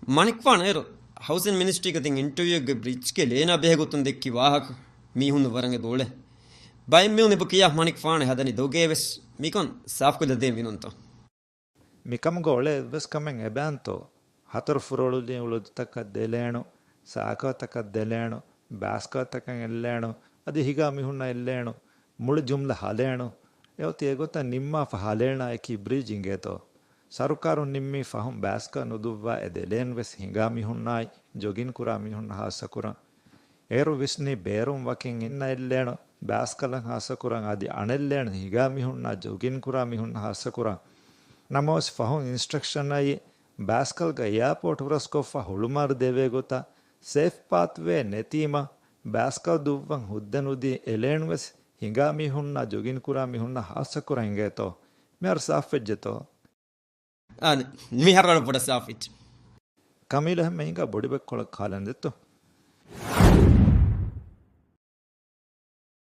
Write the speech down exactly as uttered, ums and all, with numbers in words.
މަނިކުފާނު އޭރު ހައުސިން މިނިސްޓްރީގަ ދިން އިންޓަވިއުގެ ބްރީޗްގެ ލޭނާ ބެހޭގޮތުން ދެއްކި ވާހަކަ މީހުން ވަރަށް އެބަ އުޅޭ. ބައެއް މީހުން އެބަ ކިޔާ މަނިކުފާނު ހަދަނީ ދޮގޭ ވެސް. މިކަން ސާފުކޮށްލަދޭން ވިނުންތޯ؟ މިކަމުގަ އުޅޭ އެއްވެސް ކަމެއް އެބައިންތޯ؟ ހަތަރު ފުރޮޅުލި އުޅަދުތަކަށް ދެލޭނު، ސާކަލްތަކަށް ދެލޭނު، ބާސްކަލްތަކަށް އެއްލޭނު، އަދި ހިނގާ މީހުންނަށް އެއްލޭނު، މުޅި ޖުމްލަ ހަލޭނު. އެއޮތީ އެގޮތަށް ނިންމާފަ ހަލޭނާއެކީ ބްރީޗް އިނގޭތޯ؟ ސަރުކާރުން ނިންމީ ފަހުން ބާސްކަލް ނުދުއްވާ އެ ދެލޭން ވެސް ހިނގާ މީހުންނާއި ޖޮގިން ކުރާ މީހުންނަށް ހާއްސަކުރަން. އޭރު ވިސްނީ ބޭރުން ވަކިން އިންނަ އެއްލޭނު ބާސްކަލަށް ހާއްސަކުރަން އަދި އަނެއްލޭނު ހިނގާ މީހުންނާ ޖޮގިން ކުރާ މީހުންނަށް ހާއްސަކުރަން. ނަމަވެސް ފަހުން އިންސްޓްރަކްޝަން އައީ ބާސްކަލްގަ އެއާޕޯޓް ހުރަސްކޮށްފަ ހުޅުމާލު ދެވޭ ގޮތަށް ސޭފް ޕާތްވޭ ނެތީމަ ބާސްކަލް ދުއްވަން ހުއްދަ ނުދީ އެލޭން ވެސް ހިނގާ މީހުންނާ ޖޮގިން ކުރާ މީހުންނަށް ހާއްސަކުރަން އިނގޭތޯ؟ މިހާރު ސާފްވެއްޖެތޯ؟ އާނ، މިހާރު ވަރަށް ބޮޑަށް ސާފްވެއްޖެ. ކަމީލަ ހަމަ ހިނގާ ބޮޑިބައްކޮޅަށް ކާލަން ދެއްތޯ؟